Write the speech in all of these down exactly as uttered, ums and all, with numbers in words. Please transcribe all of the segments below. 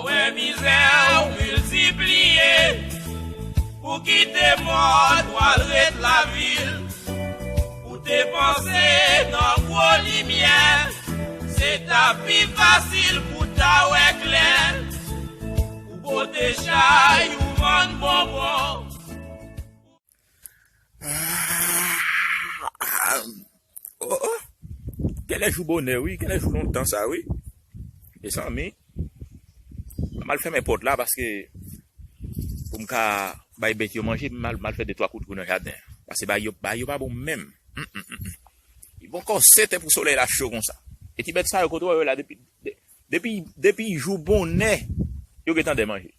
Wè mizè w miltipliye, pou kite mòn w al ret lavil, pou te panse nan gwo limyè, se ta pi fasil pou ta wè klè, pou pote chay ou vann bonbon. Oh, oh. Genlè jou bonè, wi. Genlè jou lontan sa, wi. Mezanmi, m al fèmen pòt la paske pou m ka bay bèt yo manje, m al, m al fè de twa kout kou nan jaden. Paske bay yo, bay yo pa bon menm. Mm, mm, mm, mm. Li bon kòm sèt è pou solèy la cho konsa. E ti bèt sa yo kote w wè yo la depi, de-, depi, depi jou bonè, yo gentan dè manje.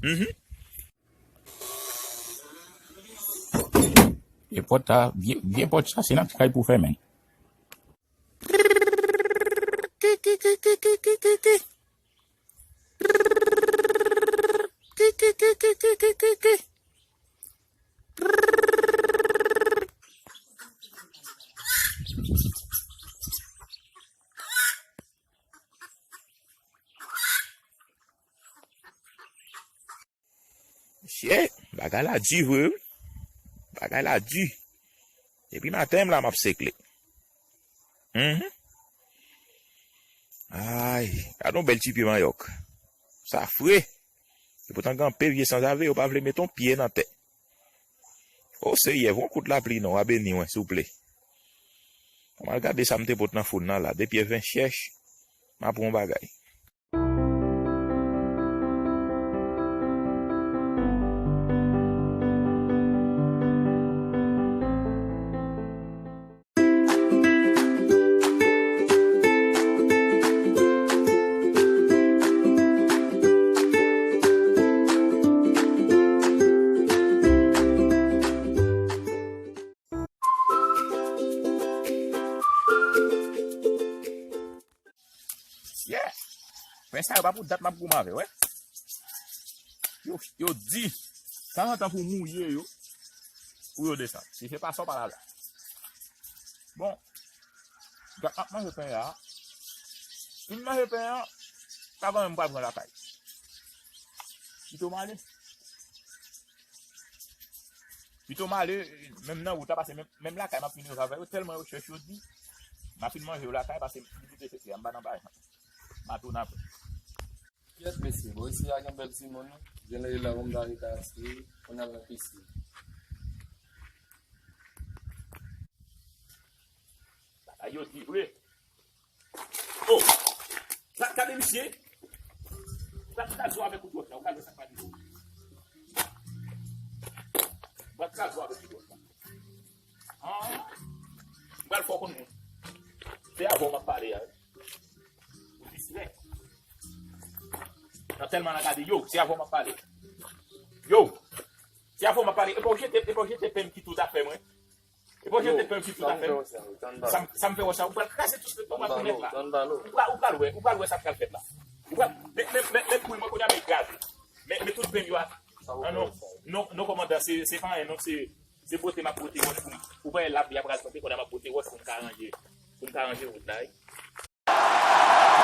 Mhm. Vye pòt sa, vye, vye pòt sa, se nan ti kay pou fèmen. Mesye, bagay la di vre, wi. Bagay la di. Depi maten m la, m ap sekle. Mhm. Ay, gade yon bèl ti pye manyòk. Sa fre. Epoutan gen anpil vye sanzave, yo pa vle met yon pye nan tè. O Seyè, voye yon kout lapli non, w a beni mwen, souple. Ann al gade sa m te pot nan foun nan la, de pye ven chèch, m a pran yon bagay. Yeah. Men sa yo pa pou dat m ap goumen avè, wè. Yo, yo di, tanzantan pou mouye yo, pou yo desann. Si se pa sa, w pa la la. Bon, dat m ap manje pen an. Fin manje pen an, pa gen anyen m pral pran lakay. Pito m ale. Pito m ale, menm nan wout la, paske menm, menm lakay m ap fin rive avè yo, tèlman yo chèch yo di, m ap fin manje yo lakay, paske m kite se fè a, m pa nan bagay sa. M a tounen apre. Kèt mesye, bò isi a gen bèl timoun, wi. Jan l ye la, bon, m ta rete asire, kounye a l nan pisin. Bagay yo di vre. Oh! Sa, gade misye. Ou pral kraze w avèk kout wòch la, ou pral wè sa k pral rive w. Ou pral kraze w avèk kout wòch la. Ah! Ou pral fè w konn moun. Se avè w m ap pale a, wi. Ou distrè. Nan tèlman nan gade, yo, se avè w m ap pale. Yo! Se avè w m ap pale. Epa w jete, epa w jete pen m ki tout afè mwen. Epa w jete pen m ki tout afè m. Sa m, sa m fè wè sa, ou pral kraze tout, ou pral kounèt la. Ou pral, ou pral wè, ou pral wè sa k pral fèt la. Ou pral, men, men, men, men, pou mwen, kounye a, men kraze. Men, men tout pen m yo a. Ah, non, non, non, kòmandan, se, se pa anyen, non, se, se bwote m ap bwote wòch pou m. Ou pa wè lapli a pral tonbe, kounye a m ap bwote wòch pou m ka ranje, pou m ka ranje wout la, wi.